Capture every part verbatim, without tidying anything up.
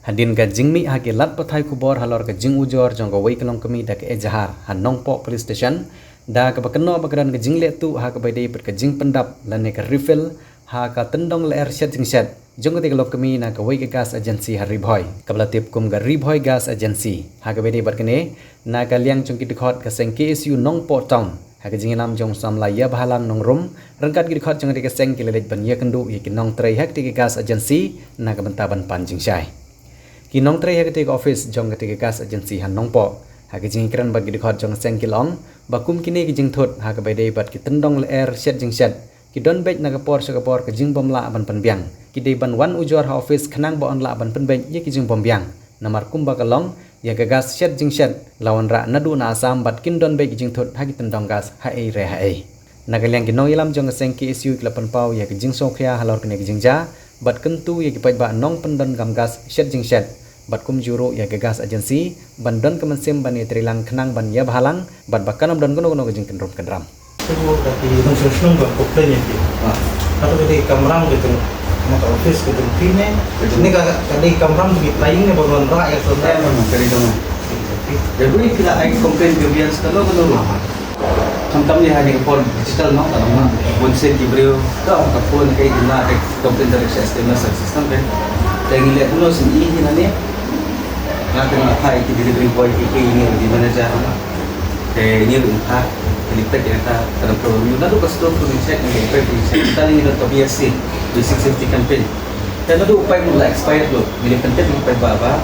Hadien ka jingmih ha ki lad pathai khubor halor ka jingujor jong kawei ka longkmie da ka ejahar ha Nongpoh Police Station, da kaba kynnoh ba ka don ka jingleh tuh ha kaba ïadei bad ka jingpyndap lane ka refill ha ka tyndong lyer shet jingshet jong katei ka longkmie na kawei ka gas agency ha Ri Bhoi kaba la tip kum ka Ri Bhoi Gas Agency. Ha kaba ïadei bad kane, na ka liang jong ki dkhot ka seng K S U Nongpoh Town, ha ka jingïalam jong u samla Ïabhalang Nongrum, ryngkat ki dkhot jong katei ka seng ki la leit ban ïakynduh ïa ki nongtrei ha katei ka gas agency na ka bynta ban pan jingshai. Ki nongtrei ha katei ka office jong katei ka gas agency ha Nongpoh, ha ka jingïakren bad ki dkhot jong ka seng, ki la ong ba kum kine ki jingthut ha kaba ïadei bad ki tyndong lyer shet jingshet, ki don beit na ka por sha ka por ka jingbymlah ban pynbiang. Ki dei ban wan ujor ha office khnang ba yn lah ban pynbeit ïa ki jingbymbiang. Namar kumba ka long, ïa ka gas shet jingshet la wanrah naduh na Assam bad kin don beit ki jingthut ha ki tyndong gas haei re haei. Na ka liang ki nongïalam jong ka seng K S U ki la pynpaw ïa ka jingsngewkhia halor kane ka jingjia bad kyntu ïa ki paidbah nongpyndonkam gas shet jingshet bad kumjuh ruh ïa ka gas agency ban don ka mynsiem ban ïatreilang khnang ban ïabhalang bad ba kan ym don kano kano ka jingkynrum kynram. Shu da ki nongshong shnong ba complain ïa ki. Ah. Hato ka dei kamram ka jong, na ka office ka jong phi ne? Ka jong. Ni ka, ka dei kamram ki playing ne ba wanrah ïa ka. Eh, ka dei jong. Dei bu ki la ai complain ka biang sekali kano kano. Khamtam ïa ha kane ka por digital, no, ka long bun sien ki briew ka phone ka ïa na ka complain direct sha S T M S system kan. Te ngi leh kumno sien i hi na ne. Nga te nga phai ki delivery boy ki ki ngi ki manager. Te ngi ruh phai ki lipet ïa ka ka dang pro ngi naduh ka store pun check ngi pay pun check. Kita ngi don ka B S C, Basic Safety Campaign. Te naduh u paip u la expired lo, ngi leh contact ngi paip ba ba,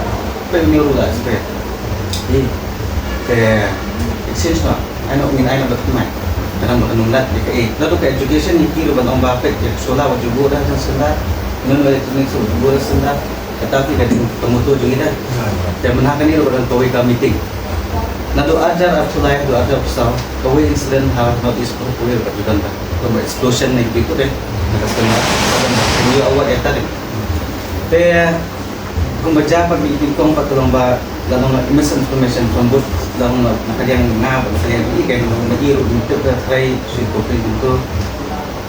paip u la expired. Hi. Te exchange ma, ai noh ngin ai noh bad kmai. Te nang ba kan ym lad ïa kaei. Naduh ka education ngi kyrpad ban ong ba peit ïa ka solar wat ju buh da jong solar. Ngan ïa ka electronics wat ju buh da solar. Kata phi ka ding ka motor jong ngi da. Te mynta kane ruh ka don kawei ka meeting. Naduh arhajar arphew lai haduh arhajar arphew saw, kawei incident ha North East Khorog kawei ruh ka ju don da. Ka explosion ne ki kut eh. Na ka sdang na ka sdang na ka sdang award ïa ta dei. Te kumba jia pat ngi nyngkong pat ka long ba la long misinformation from both, la long na ka liang nga bad na ka liang i, ka long na i ruh ngi tip da trai shu copy ngi tu.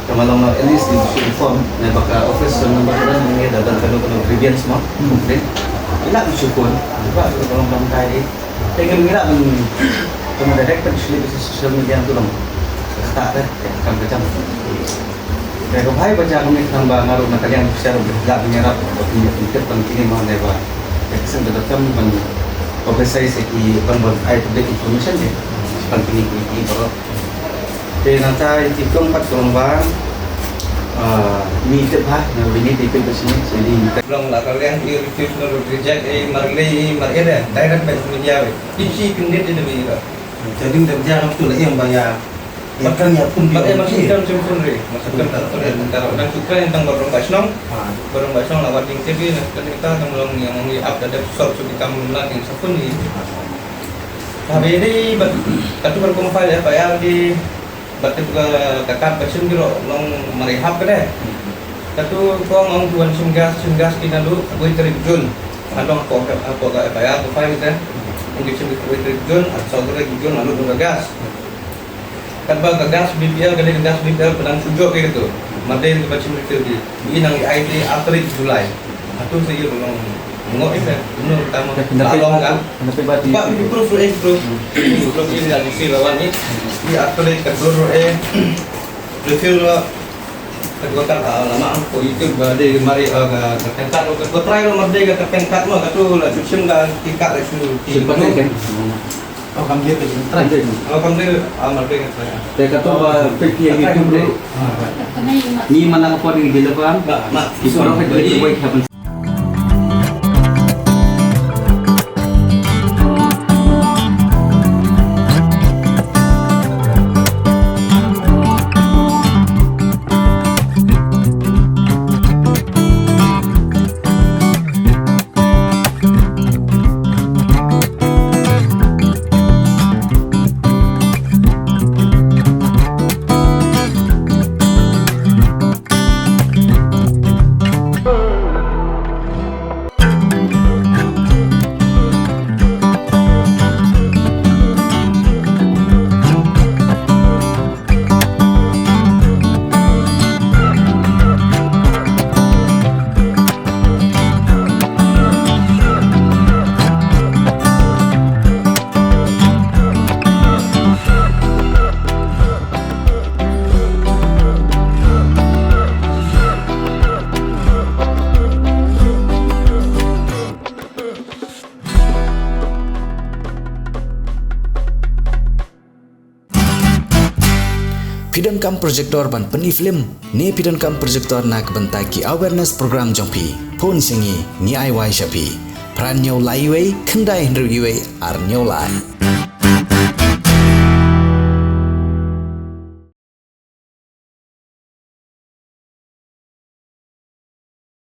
Ka ma long na at least ngi shu inform na ba ka office number one ngi da don kano kano grievance mo. Hmm. Complain. Ila ngi shu phone. Ba ka long ban kai. Te ngi ngi la ban, ban direct ban shu leit sha social media tu long. Kata te, te kam ka jam. Te ka bhai ba jia kumne khnang ba nga ruh na ka liang sha ruh la ban ïarap ba pynïaid pyntied ban kine ma ne ba. Te ka seng da kam ban publicize ki ban ban ai public information de. Ban kine ki ki baroh. Te nangta ïa ki kong pat kong ba, ah, ngi tip ha, na ngi tip ba sini, sini. Long la ka liang i refuse na reject, eh, mar lei, eh, mar ere, direct ban media wei. Ip shi kyndit ïa dei ba. Jadi dep jar tu la ïa ba ïa. Mat kan ïa pun mat ïa ïa. Mat kan ïa pun ri. Mat kan ïa pun ri. Tang ba rong ba shnong. Ah. Ba rong ba shnong la wat jingtip ïa na kan kita tang long ïa ngong ïa ap da dep sor su ki kam na ïa sa pun ri. Tapi ini ba katu ba kum file F I R di ba tip ka ka kat ba shim giro long mari hap ka deh. Katu ko ngong tuan shim gas, shim gas ki nalu wei tarik Jun. Adong ko ka ko ka F I R ko file deh. Ngi shim wei tarik Jun, at saw tarik Jun lalu ka gas. Katba ka gas B P L, ka dei ka gas B P L, pynang shu jop ïa katu. Mar dei kaba chim refill di. Ngi nang ïa ai te ar tarik July. Atu sa ïa ba long ngo ïa ka. Mano ka tama. Ka long ka. Ba ki proof ruh, eh, proof. Proof ïa ka C C lawan ni. Ïa ar tarik ka dur ruh, eh. Refill ruh. Ka dua ka, ah, lama ang ko YouTube ba dei mar ïa, ah, ka, ka tengkat ruh, ka try ruh mar dei ka, ka tengkat ruh, katu la shu chim ka tingkat la shu. Shu pakai kan. Oh, kam dia tu. Try. Oh, kam dia, ah, mar dei ka try. Te katu ba peit ïa YouTube ruh. Ni mana ka por ngi deliver. Ba, ma. Ki por ka deliver wei ka. Phi donkam projector ban pyni film ne phi donkam projector na ka bynta ki awareness program jong phi? Phone sha ngi, ngi ai wai sha phi. Phra hynñiew lai wei khyndai hynriew wei ar hynñiew lai.